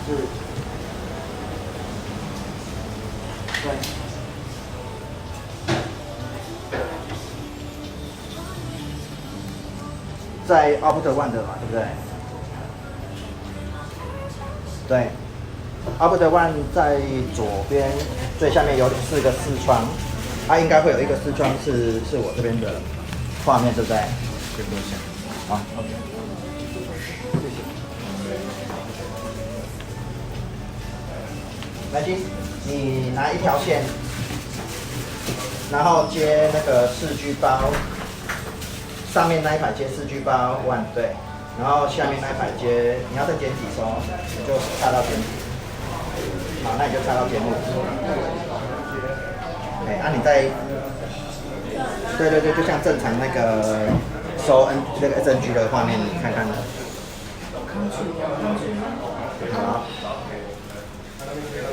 是，对。在 Output One 的嘛，对不对？对，Output One 在左边最下面有四个视窗，它应该会有一个视窗是我这边的画面，对不对？好，OK。谢谢。来，金，你拿一条线，然后接那个4G 包，上面那一排接四 G 包 one 對，然後下面那一排接，你要再剪幾收，你就插到簡體。好，那你就插到節目。哎，啊，你再，對對對，就像正常那個收 N 那個 SNG 的畫面，你看看。好，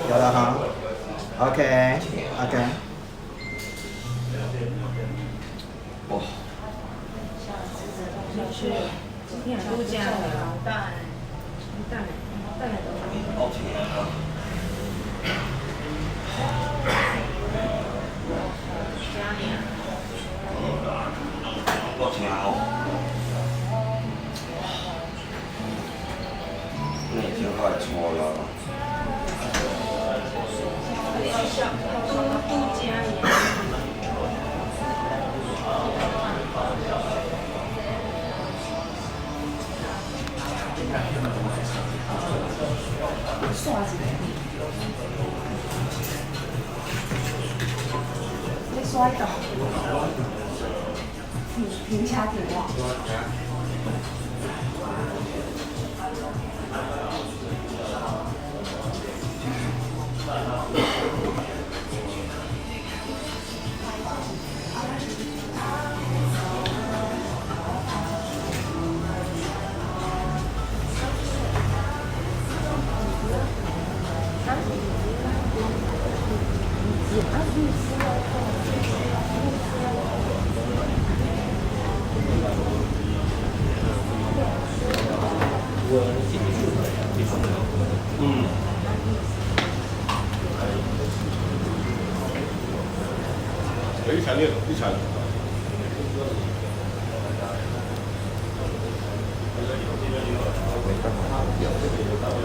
有了哈，OK OK。哇。度假蛋蛋蛋。好甜啊！好甜哦！那已经快错了。度假。刷一个，你刷到，停停车电话。嗯。一场六，一场。没辦法調，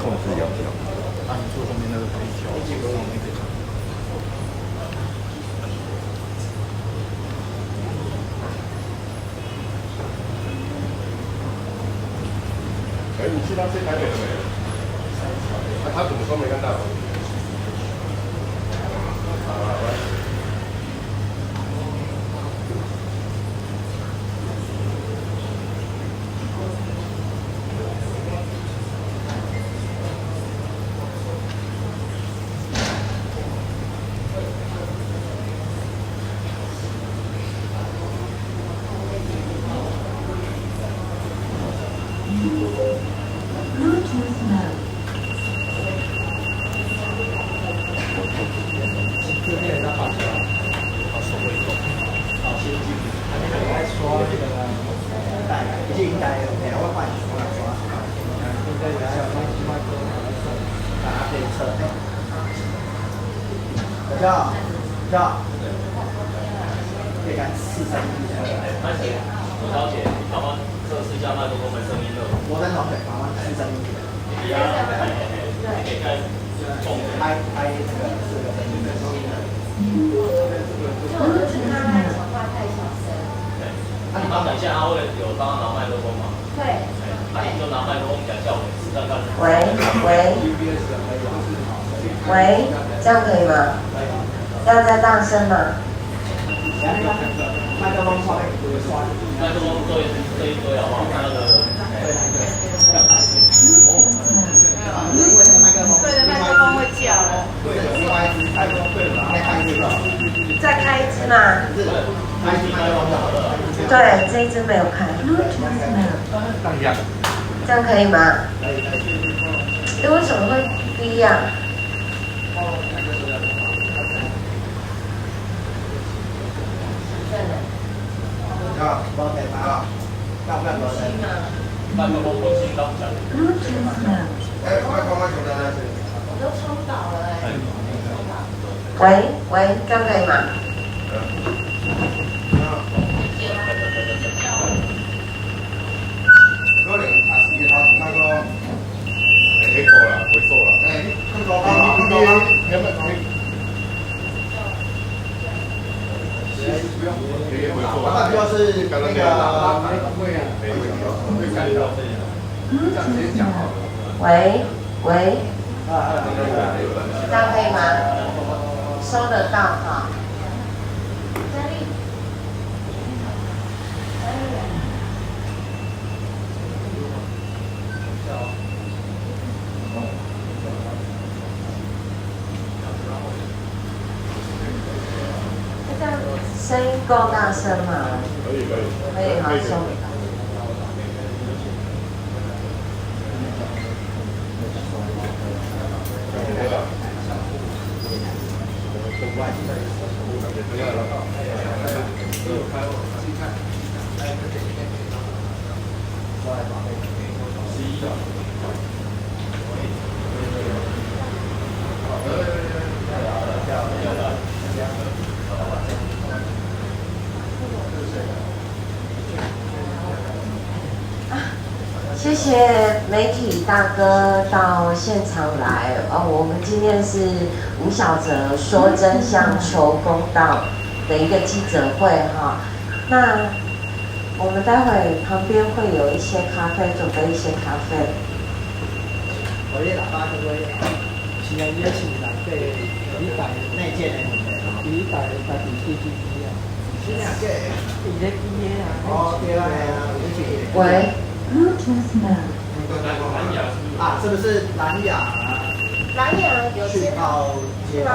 控制要調。啊，你坐後面那個可以調，那個。哎，你去他飛台北了沒？那他怎麼說沒看到？好了，喂。已經應該 OK，我換我來刷。大家可以測。小肖，小，可以看四三一。哎，潘姐，罗小姐，你幫忙測試一下麥克風的聲音了。羅丹同學，幫忙四三一。你可以開控開開那個四個聲音。就我就是他講話太小聲。那你剛等一下，他會有幫他拿麥克風嗎？對。那你就拿麥克風講效果，試看看。喂喂喂，這樣可以嗎？要再大聲嗎？麥克風刷，麥克風對對對好不好？看那個。因為那個麥克風。對的，麥克風會叫。對，另外一支開，再開一支。再開一支嘛？開一支麥克風就好了。對，這一支沒有開。這樣可以嗎？可以可以。欸，為什麼會低呀？啊，無電嗎？敢有無電？麥克風關心當講。哎，麥克風關了。我都衝倒了哎。喂喂，這樣可以嗎？可能也是伊頭那個。黑過啦，回收啦。哎，你那就是那個。喂喂，這樣可以嗎？收得到哈。佳麗，佳麗。這樣聲音夠大聲嗎？可以可以。可以嗎？收得到。謝謝媒體大哥到現場來哦。我們今天是吳小澤說真相求公道的一個記者會哈。那我們待會旁邊會有一些咖啡，準備一些咖啡。我這喇叭可不可以？是啊，伊是內底禮拜內建的問題。禮拜家己設計機啊。是哪個？伊咧機的啊。哦，對啊，喂。啊，是不是藍牙？藍牙有訊號接頭。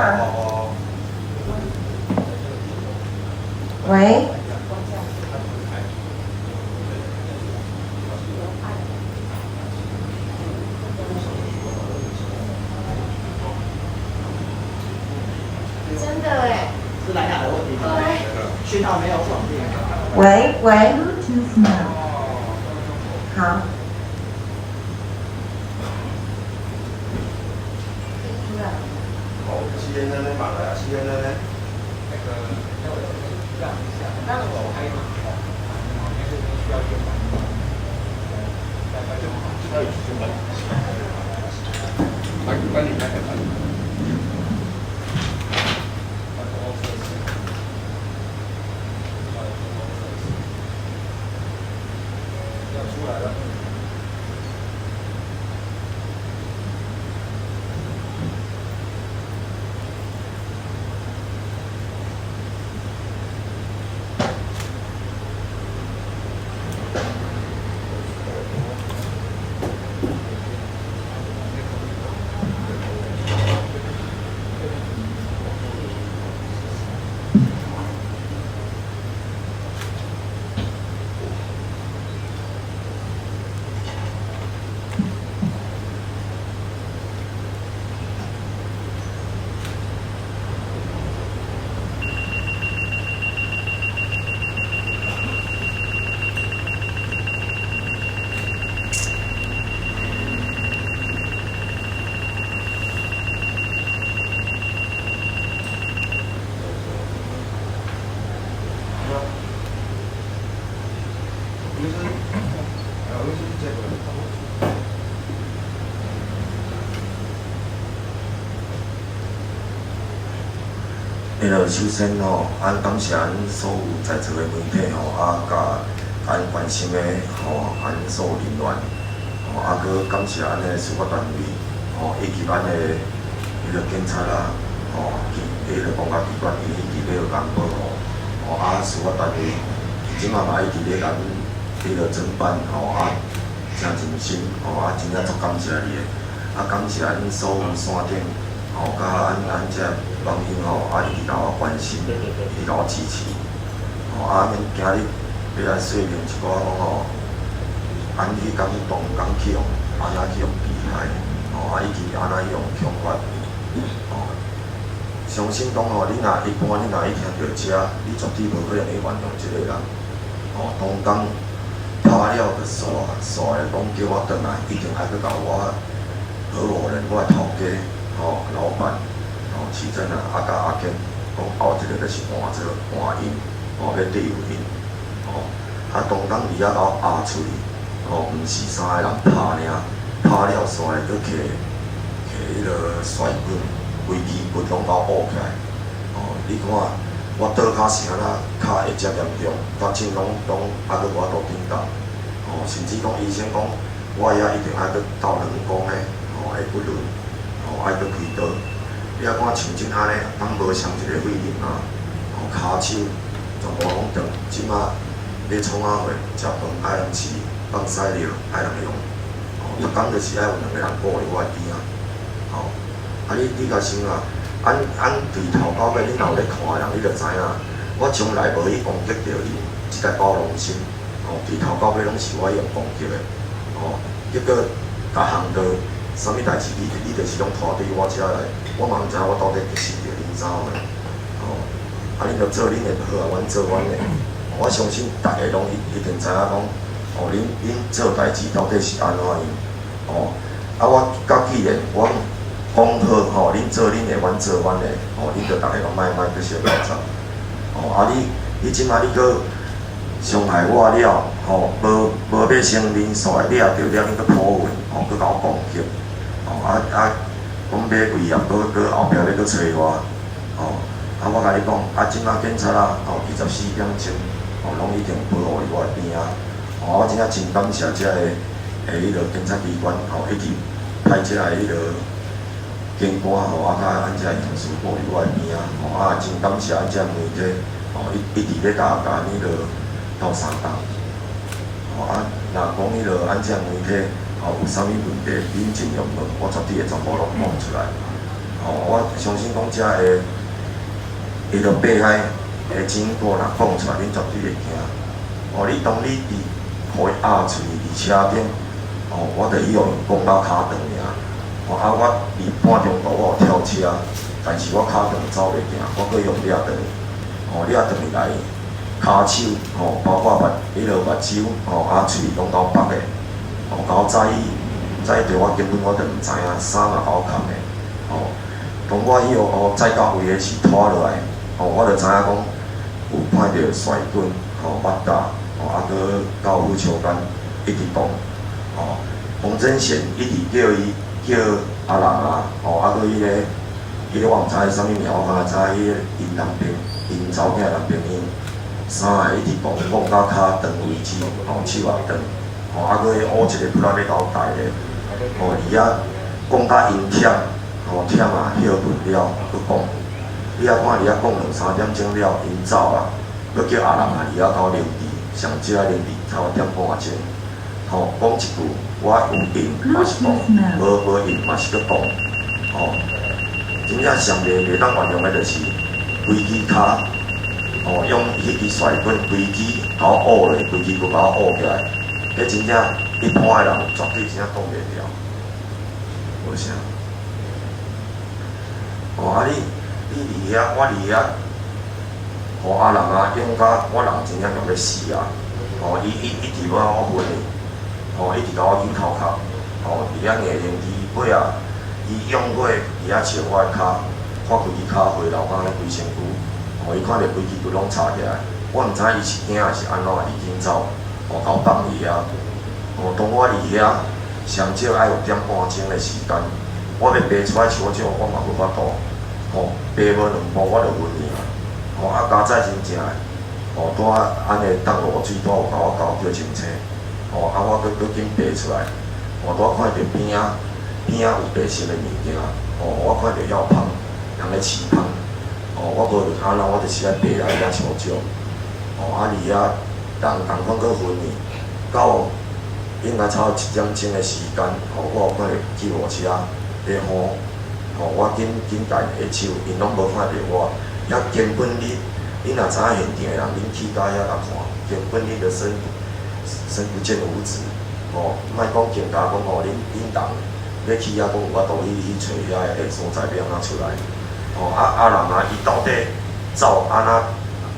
喂。真的哎。是藍牙的問題嗎？對。訊號沒有穩定。喂喂。好。哦，CNN 呢？馬來 CNN 呢？那個，讓一下，讓我開嘛。需要一個反應。幫你開開。要出來了。迄个首先吼，咱感謝咱所有在座的媒體吼，啊，佮咱關心的吼，咱所有人員，吼，啊，閣感謝咱的司法單位，吼，以及咱的彼個警察啊，吼，彼個公家機關伊一直咧共保護，吼，啊，司法單位這馬嘛一直咧共彼個偵辦，吼，啊，誠盡心，吼，啊，真正足感謝伊的，啊，感謝咱所有線頂，吼，佮咱這網友吼，啊，一直共我關心，一直共我支持，吼，啊，阮今日欲來說明一寡講吼，按彼工当工去予按怎去予危害，吼，啊以及按怎去予恐嚇，吼。相信講吼，你若一般你若去聽著這，你絕對無可能去原諒這个人。吼，當工拍了就煞，煞來講叫我轉來，一定愛閣共我合夥人，我的頭家，吼，老闆，吼，市政啊，啊佮阿堅講後一个就是換做換𪜶，吼，欲對付𪜶，吼，啊當工佇遐共我壓喙，吼，毋是三个人拍爾，拍了煞來閣摕摕彼个摔棍，規支骨攏共我烏起來，吼，你看我倒跤是按怎跤會遮嚴重，甲凊攏攏猶閣無法度振動，吼，甚至講醫生講我遐一定愛閣鬥兩公的，吼，的骨輪，吼，愛閣開刀。你仔看像這按呢，敢無像一个廢人啊？吼，跤手全部攏斷，這馬欲創啥貨，食飯愛人飼，放屎尿愛人用，吼，逐工就是愛有兩个人顧佇我的邊仔，吼。啊你共想啊，按按對頭到尾，你若有咧看的人，你就知影，我從來無去攻擊著𪜶這个包容心，吼，對頭到尾攏是我用攻擊的，吼，結果逐項都啥物代誌，你就是攏拖對我遮來，我嘛毋知影我到底得失著恁啥貨，吼，啊恁就做恁的就好啊，阮做阮的，我相信逐个攏一定知影講，哦，恁做代誌到底是按怎樣，吼，啊我甲既然阮講好吼，恁做恁的，阮做阮的，吼，恁就逐个攏莫莫閣相鬥爭，吼，啊你這馬你閣傷害我了，吼，無欲承認，煞來掠著了，恁閣潑糞，吼，閣共我攻擊，吼，啊啊，講欲威脅，閣閣後壁欲閣揣我，吼，啊我共你講，啊這馬警察啊，吼，24點鐘，吼，攏已經保護佇我的邊仔，吼，我真正真感謝這个的彼个警察機關，吼，一直派這个彼个警官，吼，啊，佮按這个刑事顧佇我的邊仔，吼，啊，真感謝按這媒體，吼，一直咧共彼个鬥相共，吼，啊，若講彼个按這媒體，吼，有啥物問題，恁盡量問，我絕對會全部攏講出來，吼，我相信講這个彼个被害的經過若講出來，恁絕對會驚。哦，你當你佇予伊壓喙佇車頂，哦，我就去予𪜶講到跤斷爾。哦，啊，我佇半中途我有跳車，但是我跤斷走袂行，我閣予𪜶掠轉去。哦，掠轉去來，跤手吼，包括目彼个目睭吼，啊喙攏共我縛的，哦，共我載載著我根本我就毋知影，衫嘛共我崁的，吼，當我彼个哦載到位的是拖落來，吼，我就知影講有看著摔棍，吼，目罩，吼，啊，閣到婦手間一直講，吼，洪真賢一直叫伊叫阿人啊，吼，啊，閣彼个我毋知伊啥物名，我敢若知彼个𪜶男朋𪜶查某囝男朋友，三个一直講講到跤斷為止，吼，手也斷，吼，啊，閣彼烏一個布仔欲共我戴咧，吼，佇遐講甲𪜶忝，吼，忝啊，歇睏了，閣講，你仔看佇遐講兩三點鐘了，𪜶走啊，閣叫阿人啊佇遐共我啉治，上少愛啉治差不多點半鐘，吼，講一句我有應嘛是講，無應嘛是閣講，吼，真正上袂當原諒的就是規支跤，吼，用彼支甩棍規支共我烏落，規支骨共我烏起來，彼真正一般的人絕對真正擋袂牢，無啥。哦，啊你佇遐，我佇遐，予阿人啊用甲我人真正強欲死啊！吼，伊一直欲我昏去，吼，一直共我去頭殼，吼，佇遐硬連治，尾仔伊用過佇遐笑我的跤，看規支跤血流甲按呢規身軀，吼，伊看著規支骨攏插起來，我毋知伊是驚還是按怎，伊緊走，吼，共我放佇遐，吼，當我佇遐上少愛有點半鐘的時間，我欲爬出來手掌，我嘛無法度，吼，爬無兩步我就昏去啊，吼，啊佳哉真正的，吼，拄仔按呢當落水，拄仔有共我交救護車，吼，啊我閣閣緊爬出來，吼，拄仔看著邊仔邊仔有白色的物件，吼，我看著遐有芳，人咧飼蜂，吼，我無論按怎，我就是愛爬來遐求救，吼，啊佇遐人仝款閣昏去，到應該差不多1點鐘的時間，吼，我有看著救護車咧呼，吼，我緊緊共𪜶下手，𪜶攏無看著我，遐根本你若知影現場的人，恁去到遐共看，根本你就伸不見五指，吼，吼，莫講更加講吼，恁人欲去遐講有法度去揣遐个所在欲按怎出來？吼啊啊人啊，伊到底走按怎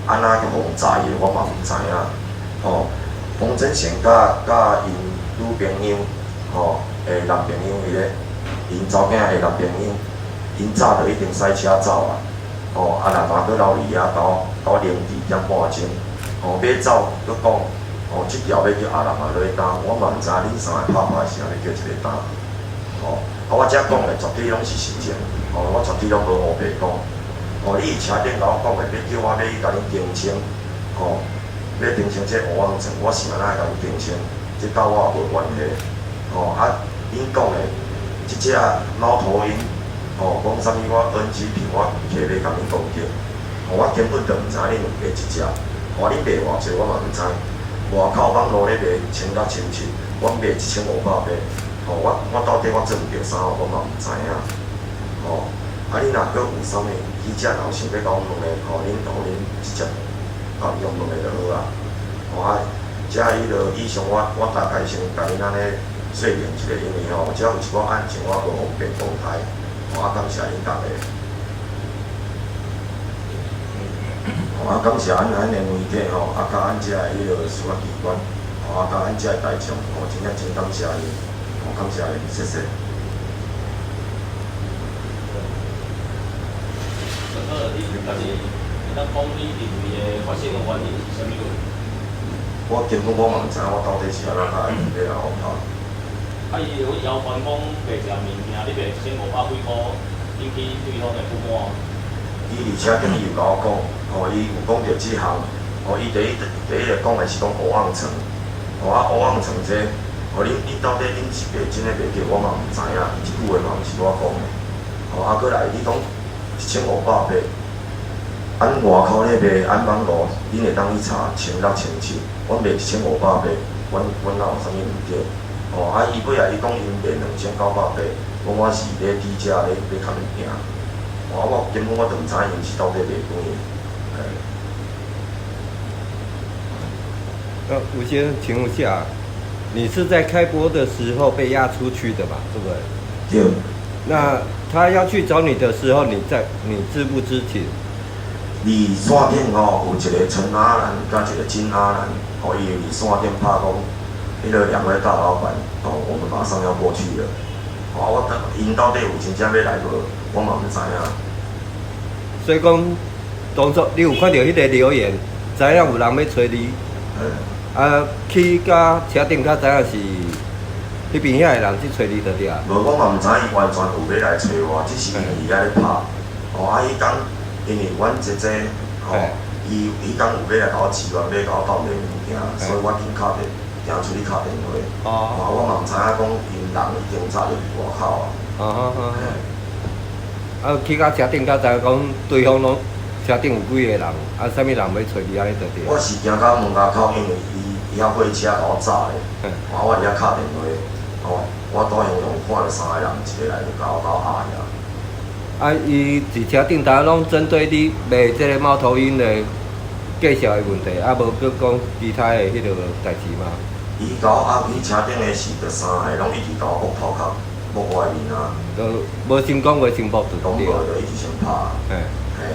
按怎去予人載的，我嘛毋知影。吼，洪真賢佮𪜶女朋友，吼，的男朋友彼个，𪜶查某囝的男朋友，𪜶早就已經駛車走啊。吼，啊人嘛閣留佇遐到0點半鐘，吼，欲走閣講，吼，這條欲叫阿人啊落去擔，我嘛毋知影恁三个拍拍是按呢叫一个擔。吼，啊我遮講的絕對攏是實情，吼，我絕對攏無烏白講。吼，你佇車頂共我講的，欲叫我欲去共恁澄清，吼，欲澄清這烏甕床，我是按怎會共恁澄清？這佮我也無關係。吼，啊，恁講的這隻貓頭鷹，吼，講啥物我 NG 品，我摕欲共恁攻擊，吼，我根本就毋知恁有賣這隻，吼，恁賣偌濟我嘛毋知。外口網路咧賣1600、1700，阮賣1500八。吼，我到底我做毋著啥，我嘛毋知影。吼，啊，恁若閣有啥物記者若有想欲共我問的，吼，恁予恁直接共用問的就好啊。吼啊，遮彼落以上我大概先共恁按呢說明一下，因為吼，遮有一寡案情我無方便公開。吼，啊，感謝恁逐家。吼，啊，感謝咱的媒體吼，啊，佮咱遮的彼落司法機關，吼，啊，佮咱遮的大眾，吼，真正真感謝𪜶，吼，感謝𪜶，謝謝。大哥，你家己會當講你認為的發生的原因是啥物無？我根本我嘛毋知影我到底是按怎共伊欲來予拍。啊，伊有要求講賣一項物件，你賣1500幾箍，引起對方的不滿。伊佇車頂伊有共我講，吼，伊有講著這項，吼，伊第一个講的是講烏甕床，吼啊烏甕床這，吼恁到底恁是賣真的賣假，我嘛毋知影，這句話嘛毋是我講的，吼啊閣來你講1500八，按外口咧賣，按網路，恁會當去查1600、1700，阮賣1500八，阮哪有啥物毋對？吼啊伊尾仔伊講𪜶賣2980，講我是咧低價咧共𪜶拼。我我根本我都毋知影𪜶是到底賣幾。嘿。吳先生，請問下，你是在開播的時候被押出去的吧？對不對？對。那他要去找你的時候，你知不知情？佇線頂吼有一個陳阿蘭佮一個金阿蘭，吼伊佇線頂拍講，彼个兩位大老闆，吼，我們馬上要過去了。吼，我𪜶到底有真正欲來無？我嘛毋知影。所以講，當初你有看著彼个留言，知影有人欲揣你，啊，去到車頂才知影是彼邊遐的人去揣你就對啊。無，我嘛毋知伊完全有欲來揣我，只是因為佇遐咧拍。吼，啊，彼工因為阮姐姐，吼，伊彼工有欲來共我支援，欲共我鬥賣物件，所以我緊敲電，行出去敲電話。哦。我嘛毋知影講𪜶人已經早就佇外口啊。哦哦哦。啊，去到車頂才知影講對方攏車頂有幾个人，啊，啥物人欲揣你按呢就對。我是行到門口口，因為伊遐火車共我閘咧，啊，我佇遐敲電話，吼，我拄現場看著三个人，一个來就共我共壓遐。啊，伊佇車頂頭攏針對你賣這个貓頭鷹的價數的問題，啊，無閣講其他的彼个代誌嗎？伊共我壓去車頂的時，就三个攏一直共我摸頭殼，摸我的面啊。就無先講話，先摸就對。攏無，就一直先拍。嘿，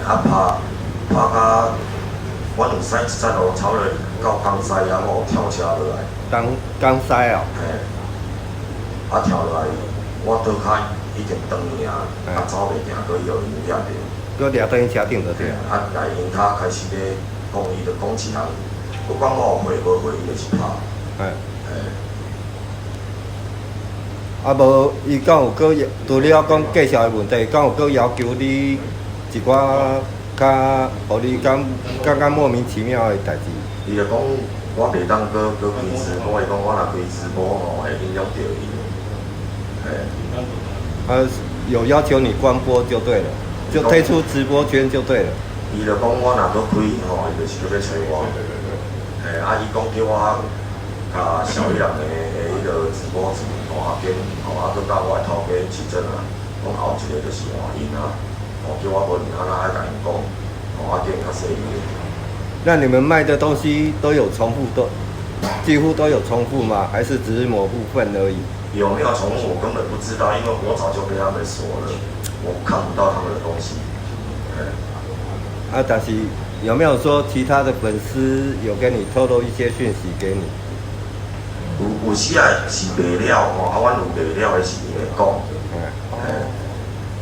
啊拍拍甲，阮有駛一節路，差不多到江西啊，我有跳車落來。江西哦。嘿，啊跳落來，我倒跤已經轉去啊，啊走袂行，閣予𪜶掠著。閣掠轉去車頂就對。啊來𪜶較開始咧講，伊就講一項，不管我有回無回，伊就是拍。嘿。啊無，伊敢有閣除了講價數的問題，敢有閣要求你一寡較，予你感覺莫名其妙的代誌？伊就講我袂當閣開直播，伊講我若開直播吼，會影響著𪜶。嘿。啊，有要求你關播就對了，就退出直播圈就對了。伊就講我若閣開吼，伊就是閣欲揣我。嘿，啊，伊講叫我共小伊人的彼个直播主大阿堅，吼，啊，閣佮我的頭家市政啊，講後一个就是換𪜶啊，吼，叫我無論按怎愛共𪜶講，吼，啊，叫𪜶較細膩。那你們賣的東西都有重複的，幾乎都有重複嗎？還是只是某部分而已？有沒有重複，我根本不知道，因為我早就被他們鎖了，我看不到他們的東西。啊，但是有沒有說其他的粉絲有跟你透露一些訊息給你？有時啊是賣了吼，啊，阮有賣了的是伊會講。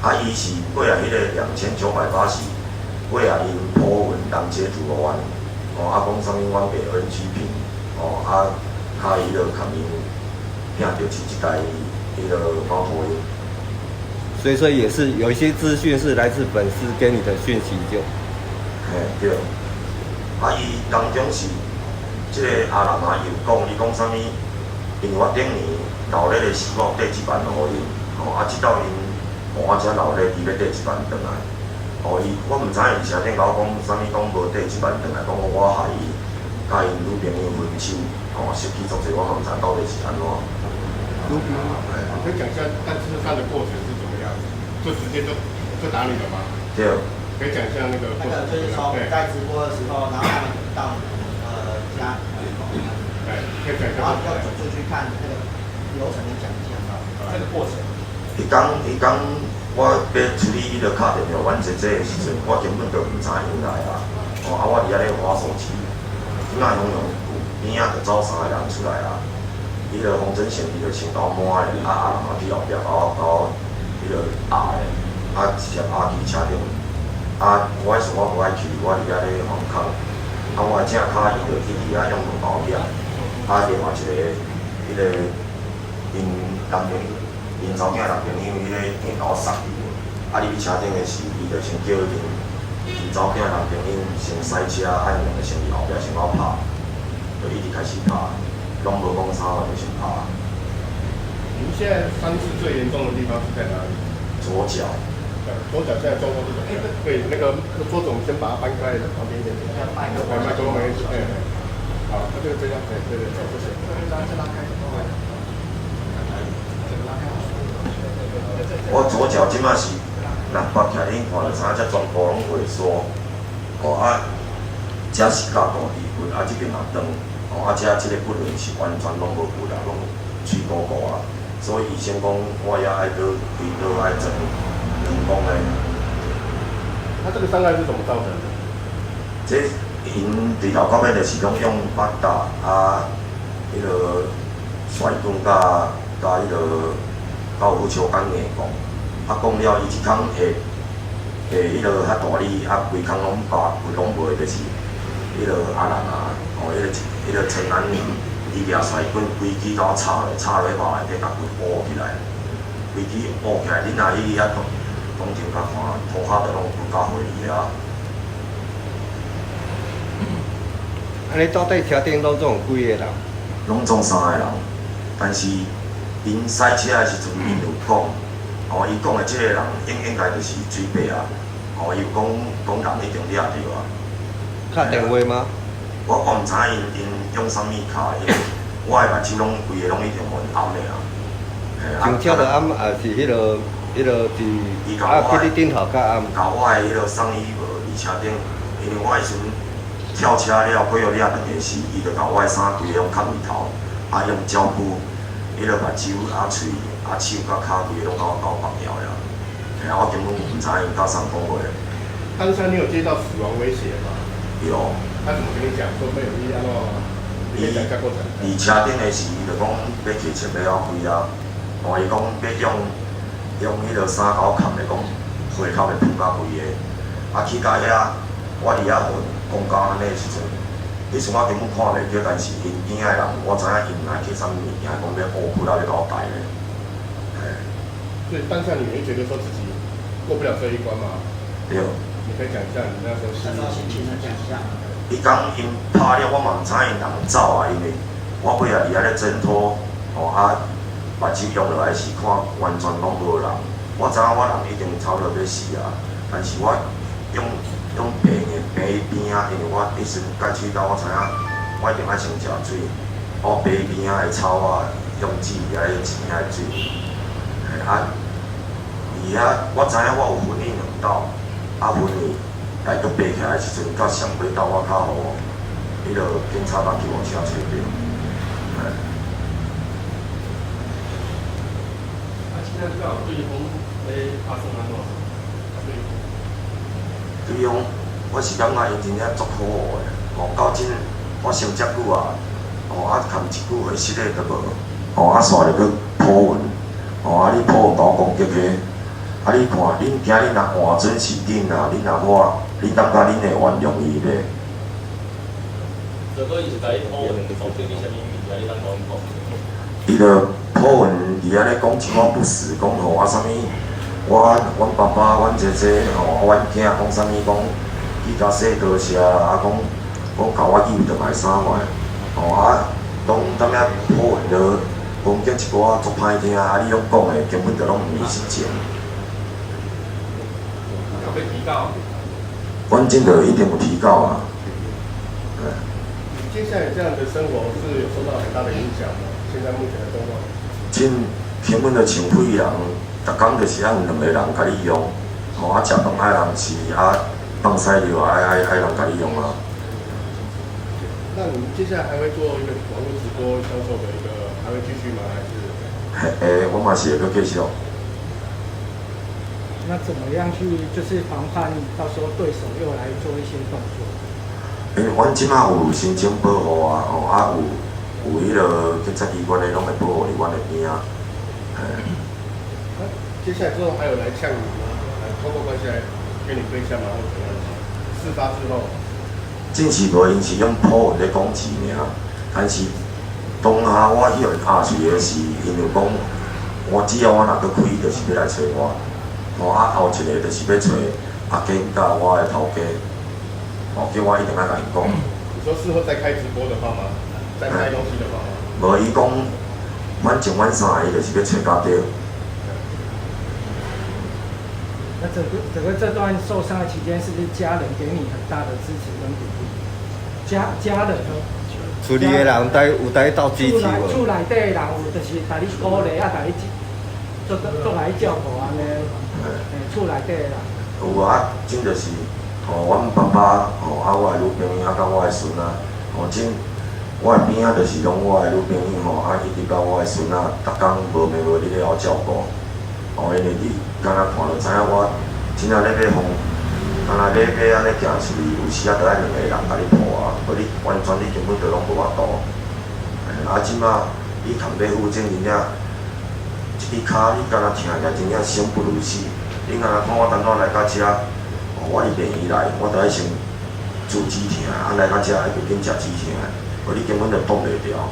啊，伊是過來彼個2980，過來𪜶 po 文人截圖予阮，吼，啊，講啥物阮賣 NG 品，吼，啊，較伊就共𪜶聽著是這台彼個貓頭鷹。所以說也是有一些資訊是來自粉絲給你的訊息就。嘿，對。啊，伊當中是這個阿南啊，有講，伊講啥物？因為我頂年鬧熱的時，我有綴一萬予𪜶，吼，啊，這道𪜶予我遮鬧熱，伊欲綴一萬轉來。哦，伊我毋知影伊車頂共我講啥物，講無綴一萬轉來，講我害伊，佮𪜶女朋友分手，吼，失去足濟，我嘛毋知到底是按怎。女朋友，可以講一下大致上的過程是怎麼樣？就直接就打你了嗎？對。可以講一下那個那個就是從在直播的時候，然後他們到家，對，可以講一下。然後要走出去看那個流程，你講一下這個過程。彼工我欲處理伊就敲電話，阮姐姐的時陣，我根本就毋知𪜶來啊。哦，啊，我佇遐咧滑手機，這擺雄雄有邊仔就走三個人出來啊。彼個洪真賢伊就先共我摸的，啊阿人嘛佇後壁共我彼個壓的，啊直接壓去車頂。啊，我彼時我無愛去，我佇遐咧反抗。啊，我的正跤伊就去佇遐用兩包起來。啊，另外一個，彼個𪜶男朋友，𪜶查某囝男朋友，彼個已經共我殺去。啊，入去車頂的時，伊就先叫𪜶查某囝男朋友先駛車，啊，𪜶兩個先佇後壁先共我拍，就一直開始拍，攏無講啥話就先拍。您現在傷勢最嚴重的地方是在哪裡？左腳。對，左腳現在狀況是怎麼樣？對，那個桌子我們先把它搬開，旁邊一點點。麥克風，麥克風，哎，好，那這個這樣，對對對，謝謝。我左腳這擺是，若拔起來，恁看就知影，這全部攏萎縮。哦啊，這是較大支骨，啊這邊也斷，哦啊這這個骨輪是完全攏無骨啦，攏碎糊糊啊。所以醫生講，我也愛閣開刀愛裝人工的。他這個傷害是怎麼造成的？這𪜶對頭到尾就是攏用巴打啊，彼個甩棍佮彼個高爾夫球桿硬摃，啊講了伊一空下下彼個較大力，啊規空攏把骨攏無的，就是彼個阿蘭啊，哦，彼個陳安寧，伊舉甩棍規支共我插落，插落肉內底，共骨挖起來，規支挖起來，恁若去遐當場共看，塗跤就攏骨甲血去啊。啊！你到底車頂攏總有幾個人？攏總三個人，但是𪜶駛車的時陣，𪜶有講，哦，伊講的這個人應該就是水伯啊，哦，伊有講講人已經掠著啊。敲電話嗎？我毋知影𪜶用啥物敲，因為我的目睭攏規个攏已經予𪜶掩的啊。上車就掩，也是彼個佇啊，去你頂頭較掩。共我的彼個送醫無佇車頂，因為我彼時陣跳車了，過予掠兩個時，伊就共我的衫規個攏崁裡頭，啊用膠布，彼個目睭啊喙啊手佮跤規個攏共我搞縛掉了。嘿啊，我根本毋知𪜶佮啥講話。當下你有接到死亡威脅嗎？有。他怎麼跟你講？說沒有伊按怎？你可以講一下過程。佇車頂的時，伊就講欲提錢欲我開啊，哦，伊講欲用彼個衫共我崁的，講血口會噴甲規个。啊，去到遐，我佇遐予講到按呢的時陣，彼時我根本看袂著，但是𪜶邊仔的人，我知影𪜶來提啥物物件，講欲烏骨仔欲共我帶咧。嘿。所以當下你會覺得說自己過不了這一關嗎？對。你可以講一下你那時候心情講一下。彼工𪜶拍了，我嘛毋知𪜶人走啊，因為我尾仔佇遐咧掙脫，吼啊，目睭用落來是看完全攏無人。我知影我人已經差不多欲死啊，但是我用爬的爬去邊仔，因為我彼時陣蓋水到，我知影我一定愛先食水。我爬去邊仔的草仔，用水遐咧錢遐水。嘿啊，佇遐我知影我有昏去兩道，啊昏去來閣爬起來的時陣，到上尾斗我較予彼個警察甲救護車揣著。这样对方咧拍算按怎？对方，我是感觉𪜶真正足可恶的，吼，到今发生遮久啊，吼啊，含一句回实的都无，吼啊，煞就阁 po 文，吼啊，你 po 文共我攻击彼，啊，你看，恁今日若换准是恁啊，恁若我，恁感觉恁会原谅伊袂？如果伊是共你 po 文攻击你啥物物件，你通共𪜶讲？伊就 po 文伫遐咧讲一寡不实，讲吼啊啥物，我阮爸爸、阮姐姐吼，阮囝讲啥物讲，去共洗多谢啊，讲讲共我救转来啥货，吼啊，拢踮遐 po 文就攻击一寡足歹听，啊你拢讲的根本就拢毋是实情。有被提告？阮这就一定有提告啊。你接下來這樣的生活是有受到很大的影響嗎？現在目前的狀況？真根本就像廢人，逐工就是愛有兩個人共你用，吼啊食飯愛人飼，啊放屎尿愛愛愛人共你用啊。那你們接下來還會做一個網絡直播銷售的一個，還會繼續嗎？還是？嘿，我嘛是會閣繼續。那怎麼樣去就是防範到時候對手又來做一些動作？因為阮這馬有申請保護啊，吼啊有彼个警察機關的攏會保護佇阮的邊仔。嘿。那接下來之後還有來嗆你嗎？來透過關係來跟你對象嗎？或怎樣？事發之後。真是無，𪜶是用 po 文咧講字爾，但是當下我彼予壓喙的是，𪜶就講，我只要我若閣開，就是欲來揣我，吼啊後一个就是欲揣阿堅佮我的頭家，吼叫我一定愛共𪜶講。你說事後再開直播的話嗎？再賣東西的話嗎？無，伊講，反正阮三个，伊就是欲揣到對。那整個這段受傷的期間，是不是家人給你很大的支持跟鼓勵？家人厝裡的人在有在鬥支持無？厝內底的人有，就是共你鼓勵啊，共你做做來照顧按呢。厝內底的人。有啊，真就是吼，阮爸爸吼，啊我的女朋友啊，佮我的孫仔，吼真，我的邊仔就是攏我的女朋友吼，啊一直到我的孫仔，逐工無眠無日咧予照顧。哦，因為你敢若看就知影我真正咧欲予，敢若欲欲按呢行出去，有時啊，著愛兩个人共你抱啊，無你完全你根本就攏無法度。啊，這馬你通欲復診，真正這支跤你敢若疼起來，真正生不如死。你敢若看我當初來到遮，哦，我佇病院內，我著愛先注止疼，啊來到遮愛閣緊食止疼，無你根本就擋袂牢。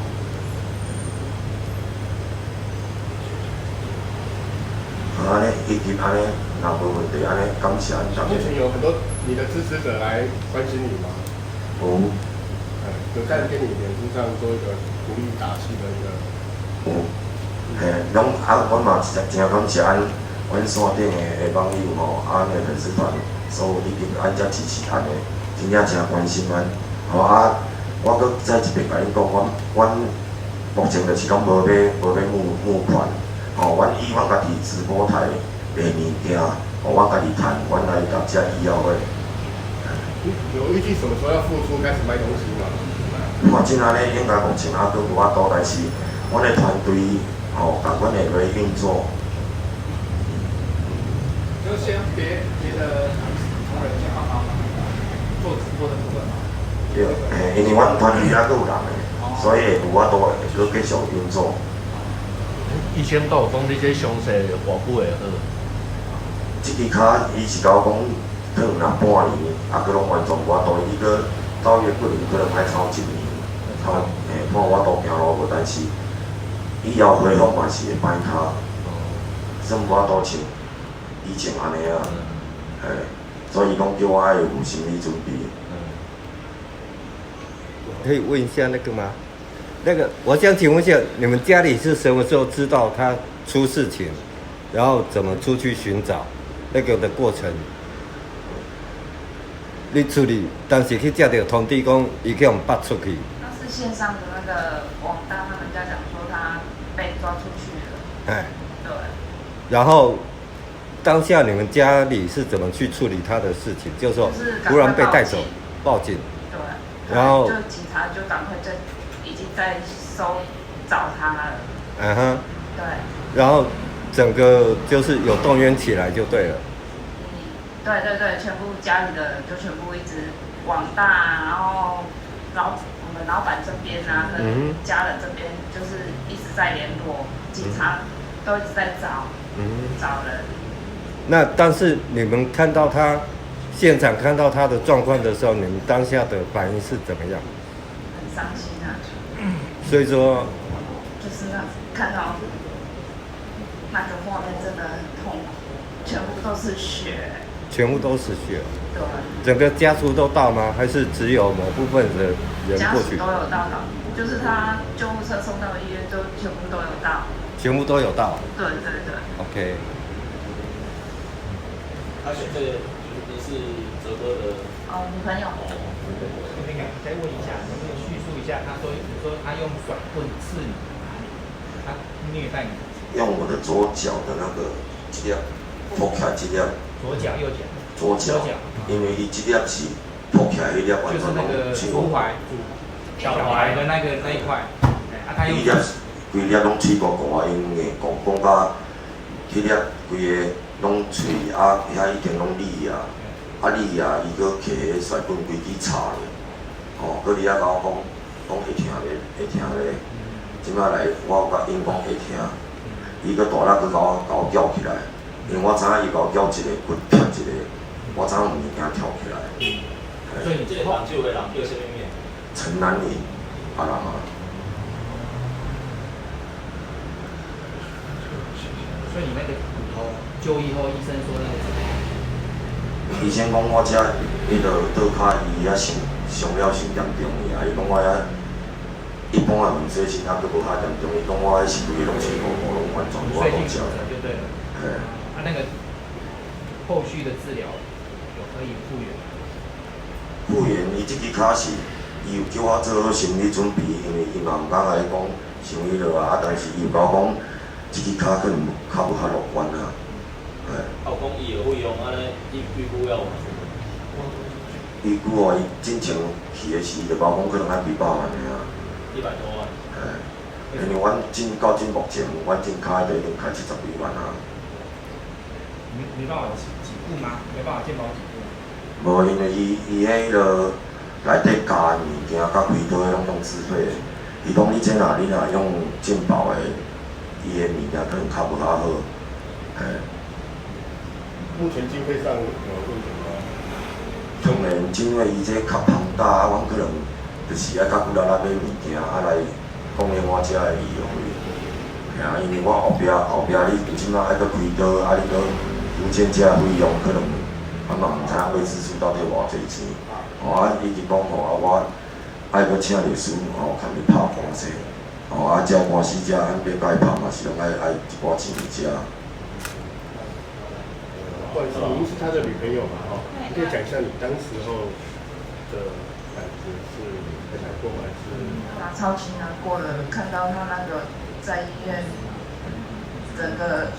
按呢，一直按呢，若無問題按呢，感謝恁大家。目前有很多你的支持者來關心你嗎？有。有在跟你臉書上做一個鼓勵打氣的一個。有，嘿，攏啊，阮嘛真真感謝阮阮山頂的網友吼，啊，阮的粉絲團，所有已經按遮支持咱的，真正誠關心阮。吼啊，我閣再一遍共恁講，阮阮目前就是攏無欲無欲募募款。吼，阮以阮家己直播台賣物件，吼，阮家己趁，阮來共遮醫藥費。有預計什麼時候要復出開始賣東西嗎？看這按呢，應該目前還閣無法度，但是阮的團隊吼，共阮會來運作。就先別別的同仁先幫忙做直播的部分嘛。對，嘿，因為阮團隊還閣有人的，所以會有法度會閣繼續運作。醫生閣有講你這傷勢偌久會好？這支跤伊是共我講，可能若半年，啊，閣攏完全無法度，伊閣到伊的骨齡可能愛超一年，看嘿，看有法度行路無，但是以後恢復嘛是會歹跤，算無法度像以前按呢啊，嘿，所以伊講叫我愛有心理準備。可以問一下那個嗎？那個，我想請問一下，你們家裡是什麼時候知道他出事情，然後怎麼出去尋找那個的過程？你處理當時去接到通知講，伊去予拔出去。那是線上的那個網大，他們家講說他被抓出去了。哎。對。然後當下你們家裡是怎麼去處理他的事情？就是說突然被帶走，報警。對。然後就警察就趕快在。已經在搜找他了。嗯哼。對。然後整个就是有动员起来就对了。对对对，全部家里的人就全部一直网大，然后我们老板这边啊，跟家人这边就是一直在联络，警察都一直在找，找人。那但是你们看到他现场看到他的状况的时候，你们当下的反应是怎么样？很伤心啊。所以说，就是那看到那个画面真的很痛苦，全部都是血。全部都是血。对。整个家属都到吗？还是只有某部分的人过去？家属都有到的，就是他救护车送到医院，都全部都有到。全部都有到。对对对。 OK。而且这个你是哲哥的哦女朋友。那个再问一下，能不能叙述一下？他说，你说他用甩棍刺你哪里？他虐待你？用我的左脚的那个這粒撲起來，這粒。左腳、右腳。左腳，因為伊這粒是撲起來，彼粒完全攏就是那個足踝、腳踝的那個那一塊。啊，他用。彼粒規粒攏碎糊糊啊，因硬講講甲，彼粒規个攏碎啊，遐已經攏裂啊，啊裂啊，伊閣揢彼甩棍規支插咧，吼，閣佇遐共我講，講會疼咧，會疼咧，這擺來我佮𪜶講會疼，伊閣大力閣共我叫起來。因為我知影伊共我撬一個骨撇一個，我知影有物件跳起來。所以你這個動手的人叫啥物名？陳南穎，阿人啊。所以你那個骨頭就醫後，醫生說那個怎麼樣？醫生講我這彼個倒跤伊遐傷傷了傷嚴重去啊！伊講我遐一般的粉碎性啊，閣無遐嚴重。伊講我彼是規個攏碎糊糊，攏完全無法度食。就對了。嘿。啊，那個後續的治療有可以復原？復原，伊這支跤是，伊有叫我做好心理準備，因為伊嘛毋敢共伊講傷彼落啊，啊，但是伊有共我講，這支跤可能較無較樂觀啊。嘿。啊，有講醫藥費用按呢，預估要偌濟？預估哦，伊進前去的時，就共我講可能愛幾百萬爾。100多萬。嘿，因為阮進到這目前，阮這跤都已經開70幾萬啊。沒辦法給付嗎？沒辦法健保給付。無，因為伊彼個內底加的物件，佮開刀彼攏用自費的。伊講你這若你若用健保的，伊的物件可能較無較好。嘿。目前經費上有問題嗎？當然，因為伊這較龐大，啊，阮可能就是愛較骨力來買物件，啊來供應我遮的醫藥費。嘿啊，因為我後壁你這擺愛閣開刀，啊你閣復健這費用可能，我嘛毋知影未知數到底偌濟錢。吼啊，伊直講吼啊，我愛閣請律師吼，共伊拍官司。吼啊，這官司這按欲共伊拍嘛是攏愛一寡錢佇遮。不好意思，您是他的女朋友嘛？哦，你可以講一下你當時候的感覺是很難過嗎？還是？啊，超級難過的，看到他那個在醫院，整個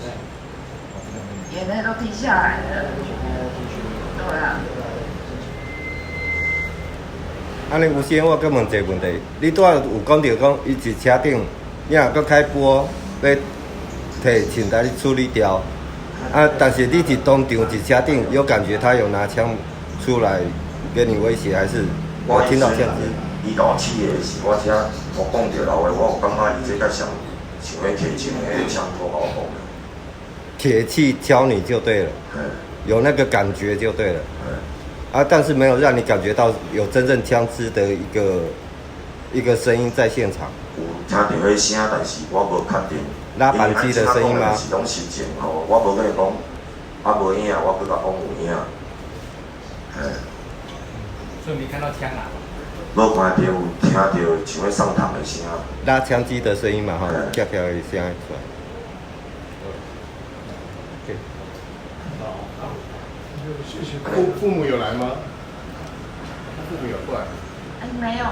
眼淚都滴下來了。對啊。按呢，吳先生，我閣問一個問題：你拄仔有講著講，伊佇車頂，你若閣開波欲提槍來處理掉，啊！但是你佇當場佇車頂，有感覺他有拿槍出來給你威脅，還是有聽到槍支？伊共我試的是我遮，我講著老話，我有感覺伊這較像像咧鐵槍的槍托共我講的。鐵器敲你就對了，有那個感覺就對了。啊，但是沒有讓你感覺到有真正槍支的一個聲音在現場。有聽著彼聲，但是我無確定。拉扳機的聲音嗎？是攏實情吼，我無可能講啊無影，我閣共講有影。嘿。所以沒看到槍啊？無看著，有聽著像咧送筒的聲。拉槍機的聲音嘛，吼，夾夾的聲出來。對。謝謝。父母有來嗎？他父母有過來？哎，沒有。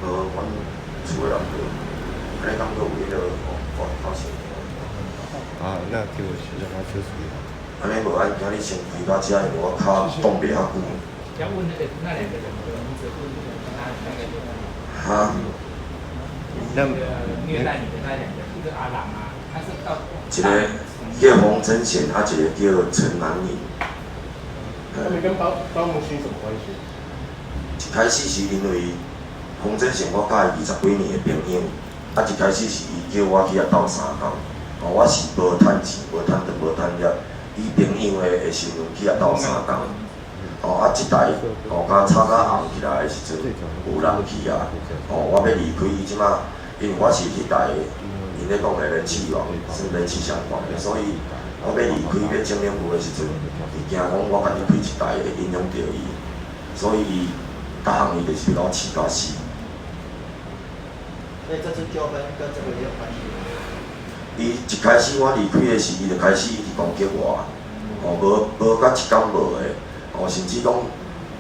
無，阮厝的人無，按呢敢閣有彼個哦，發生。啊，那就讓他休息。按呢無愛今日先開到遮，因為我跤擋袂遐久。要問那個那兩個人的名字，問那個。哈？那個虐待你的那兩個，一個這個阿郎啊，他是到一個叫洪真賢，啊，一個叫陳南穎。他們跟包包木星什麼關係？一開始是因為洪真賢，我佮伊20幾年的朋友，啊，一開始是伊叫我去遐鬥相共，哦，我是無趁錢、無趁飯、無趁業，以朋友的身份去遐鬥相共。哦，啊，這台哦，敢炒甲紅起來的時陣，有人去啊，哦，我欲離開伊這馬，因為我是彼台𪜶咧講的人氣王，是人氣相關的，所以我欲離開欲整領部的時陣，伊驚講我家己開一台會影響著伊，所以伊逐項伊就是欲共我飼甲死。所以這次糾紛跟這個也有關係。伊一開始我離開的時，伊就開始一直攻擊我，哦，無無甲一工無的，哦，甚至講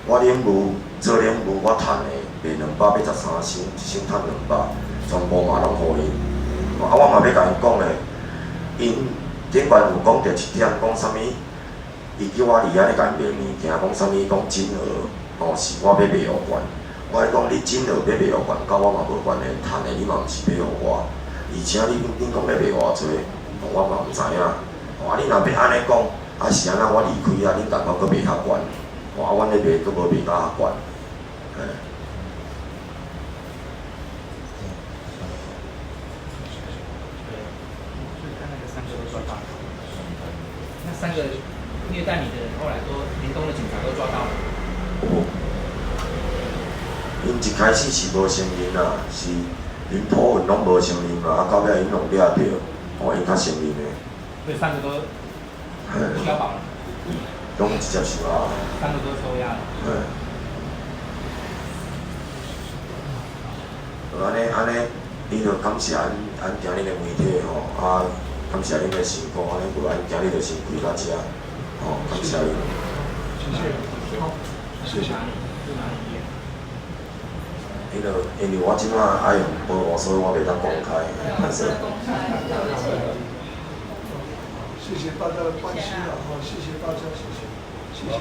我領務做領務，我趁的賣283箱，一箱趁200，全部嘛攏予𪜶。啊，我嘛欲共𪜶講的，𪜶頂懸有講著一點，講啥物？伊叫我佇遐咧共𪜶賣物件，講啥物？講金額，哦，是我欲賣予懸。我咧講你金額欲賣予懸，佮我嘛無關係，趁的你嘛毋是欲予我，而且你恁講欲賣偌濟，我嘛毋知影。哦，啊，你若欲按呢講，啊是按怎我離開啊，恁共我閣賣較懸，哦，啊，阮咧賣閣無賣甲較懸，嘿。所以他那個三個都抓到了，那三個虐待你的人，後來都屏東的警察都抓到了。𪜶一開始是無承認啦，是𪜶普文攏無承認嘛，啊到尾𪜶攏掠著，哦，𪜶較承認的。所以三個都交保了。攏直接收押。三個都收押了。嘿。按呢按呢，你著感謝阮今日的媒體吼，啊，感謝恁的辛苦，按呢無阮今日就先開到遮，吼，感謝恁。謝謝。好，謝謝。彼個，因為我這馬愛用保護，所以我袂當公開。歹勢。謝謝大家的關心啊！好，謝謝大家，謝謝，謝謝。